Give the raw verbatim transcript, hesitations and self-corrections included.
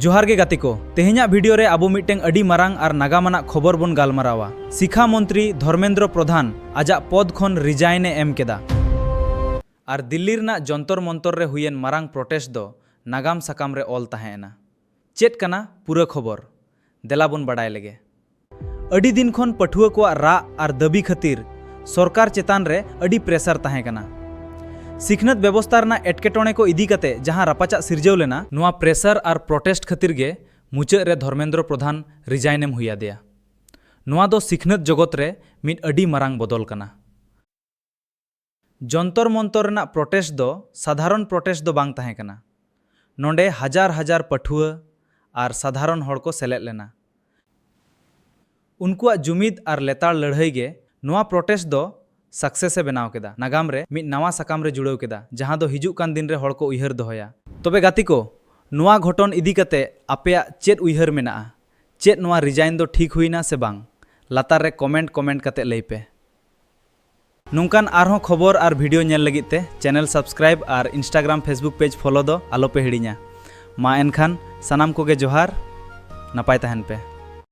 ᱡᱚᱦᱟᱨ ᱜᱮ ᱜᱟᱛᱮ ᱠᱚ, ᱛᱮᱦᱮᱧᱟᱜ ᱵᱷᱤᱰᱤᱭᱳ ᱨᱮ ᱟᱵᱚ ᱢᱤᱫᱴᱟᱝ ᱟᱹᱰᱤ ᱢᱟᱨᱟᱝ ᱟᱨ ᱱᱟᱜᱟᱢ ᱟᱱᱟᱜ ᱠᱷᱚᱵᱚᱨ ᱵᱚᱱ ᱜᱟᱞᱢᱟᱨᱟᱣᱟ᱾ ᱥᱤᱠᱷᱟ ᱢᱚᱱᱛᱨᱤ ᱫᱷᱚᱨᱢᱮᱱᱫᱨᱚ ᱯᱨᱚᱫᱷᱟᱱ ᱟᱡᱟᱜ ᱯᱚᱫᱽ ᱠᱷᱚᱱ ᱨᱤᱡᱟᱭᱤᱱ ᱮ ᱮᱢ ᱠᱮᱫᱟ᱾ ᱟᱨ ᱫᱤᱞᱞᱤ ᱨᱮᱱᱟᱜ ᱡᱚᱱᱛᱚᱨ ᱢᱚᱱᱛᱚᱨ ᱨᱮ ᱦᱩᱭᱮᱱ ᱢᱟᱨᱟᱝ ᱯᱨᱚᱴᱮᱥᱴ ᱫᱚ ᱱᱟᱜᱟᱢ ᱥᱟᱠᱟᱢ ᱨᱮ ᱚᱞ ᱛᱟᱦᱮᱸ ᱮᱱᱟ᱾ ᱪᱮᱫ ᱠᱟᱱᱟ ᱯᱩᱨᱟᱹ ᱠᱷᱚᱵᱚᱨ? ᱫᱮᱞᱟ ᱵᱚᱱ ᱵᱟᱰᱟᱭ ᱞᱮᱜᱮ᱾ ᱟᱹᱰᱤ ᱫᱤᱱ ᱠᱷᱚᱱ ᱯᱟᱹᱴᱷᱩᱣᱟᱹ ᱠᱚᱣᱟᱜ ᱨᱟᱜ ᱟᱨ ᱫᱟᱹᱵᱤ ᱠᱷᱟᱹᱛᱤᱨ ᱥᱚᱨᱠᱟᱨ ᱪᱮᱛᱟᱱ ᱨᱮ ᱟᱹᱰᱤ ᱯᱨᱮᱥᱟᱨ ᱛᱟᱦᱮᱸ ᱠᱟᱱᱟ᱾ ᱥᱤᱠᱷᱱᱟᱹᱛ ᱵᱮᱵᱚᱥᱛᱟ ᱨᱮᱱᱟᱜ ᱮᱴᱠᱮᱴᱚᱬᱮ ᱠᱚ ᱤᱫᱤ ᱠᱟᱛᱮ ᱡᱟᱦᱟᱸ ᱨᱟᱯᱟᱪᱟᱜ ᱥᱤᱨᱡᱟᱹᱣ ᱞᱮᱱᱟ, ᱱᱚᱣᱟ ᱯᱨᱮᱥᱟᱨ ᱟᱨ ᱯᱨᱚᱴᱮᱥᱴ ᱠᱷᱟᱹᱛᱤᱨ ᱜᱮ ᱢᱩᱪᱟᱹᱫ ᱨᱮ ᱫᱷᱚᱨᱢᱮᱱᱫᱨᱚ ᱯᱨᱚᱫᱷᱟᱱ ᱨᱤᱡᱟᱭᱤᱱ ᱮᱢ ᱦᱩᱭ ᱟᱫᱮᱭᱟ᱾ ᱱᱚᱣᱟ ᱫᱚ ᱥᱤᱠᱷᱱᱟᱹᱛ ᱡᱚᱜᱚᱛ ᱨᱮ ᱢᱤᱫ ᱟᱹᱰᱤ ᱢᱟᱨᱟᱝ ᱵᱚᱫᱚᱞ ᱠᱟᱱᱟ᱾ ᱡᱚᱱᱛᱚᱨ ᱢᱚᱱᱛᱚᱨ ᱨᱮᱱᱟᱜ ᱯᱨᱚᱴᱮᱥᱴ ᱫᱚ ᱥᱟᱫᱷᱟᱨᱚᱱ ᱯᱨᱚᱴᱮᱥᱴ ᱫᱚ ᱵᱟᱝ ᱛᱟᱦᱮᱸ ᱠᱟᱱᱟ᱾ ᱱᱚᱰᱮ ᱦᱟᱡᱟᱨ ᱦᱟᱡᱟᱨ ᱯᱟᱹᱴᱷᱩᱣᱟᱹ ᱟᱨ ᱥᱟᱫᱷᱟᱨᱚᱱ ᱦᱚᱲ ᱠᱚ ᱥᱮᱞᱮᱫ ᱞᱮᱱᱟ᱾ ᱩᱱᱠᱩᱣᱟᱜ ᱡᱩᱢᱤᱫ ᱟᱨ ᱞᱮᱛᱟᱲ ᱞᱟᱹᱲᱦᱟᱹᱭ ᱜᱮ ᱱᱚᱣᱟ ᱯᱨᱚᱴᱮᱥᱴ ᱫᱚ ᱥᱟᱠᱥᱮᱥ ᱮ ᱵᱮᱱᱟᱣ ᱠᱮᱫᱟ, ᱱᱟᱜᱟᱢ ᱨᱮ ᱢᱤᱫ ᱱᱟᱣᱟ ᱥᱟᱠᱟᱢ ᱨᱮ ᱡᱩᱲᱟᱹᱣ ᱠᱮᱫᱟ, ᱡᱟᱦᱟᱸ ᱫᱚ ᱦᱤᱡᱩᱜ ᱠᱟᱱ ᱫᱤᱱ ᱨᱮ ᱦᱚᱲ ᱠᱚ ᱩᱭᱦᱟᱹᱨ ᱫᱚᱦᱚᱭᱟ᱾ ᱛᱚᱵᱮ ᱜᱟᱛᱮ ᱠᱚ, ᱱᱚᱣᱟ ᱜᱷᱚᱴᱚᱱ ᱤᱫᱤ ᱠᱟᱛᱮ ᱟᱯᱮᱭᱟᱜ ᱪᱮᱫ ᱩᱭᱦᱟᱹᱨ ᱢᱮᱱᱟᱜᱼᱟ? ᱪᱮᱫ ᱱᱚᱣᱟ ᱨᱤᱡᱟᱭᱤᱱ ᱫᱚ ᱴᱷᱤᱠ ᱦᱩᱭᱱᱟ ᱥᱮ ᱵᱟᱝ? ᱞᱟᱛᱟᱨ ᱨᱮ ᱠᱚᱢᱮᱱᱴ ᱠᱚᱢᱮᱱᱴ ᱠᱟᱛᱮ ᱞᱟᱹᱭ ᱯᱮ᱾ ᱱᱚᱝᱠᱟᱱ ᱟᱨᱦᱚᱸ ᱠᱷᱚᱵᱚᱨ ᱟᱨ ᱵᱷᱤᱰᱤᱭᱳ ᱧᱮᱞ ᱞᱟᱹᱜᱤᱫ ᱛᱮ ᱪᱮᱱᱮᱞ ᱥᱟᱵᱥᱠᱨᱟᱭᱤᱵ ᱟᱨ ᱤᱱᱥᱴᱟᱜᱨᱟᱢ ᱯᱷᱮᱥᱵᱩᱠ ᱯᱮᱡᱽ ᱯᱷᱚᱞᱳ ᱫᱚ ᱟᱞᱚᱯᱮ ᱦᱤᱲᱤᱧᱟ᱾ ᱢᱟ ᱮᱱᱠᱷᱟᱱ ᱥᱟᱱᱟᱢ ᱠᱚᱜᱮ ᱡᱚᱦᱟᱨ, ᱱᱟᱯᱟᱭ ᱛᱟᱦᱮᱱ ᱯᱮ᱾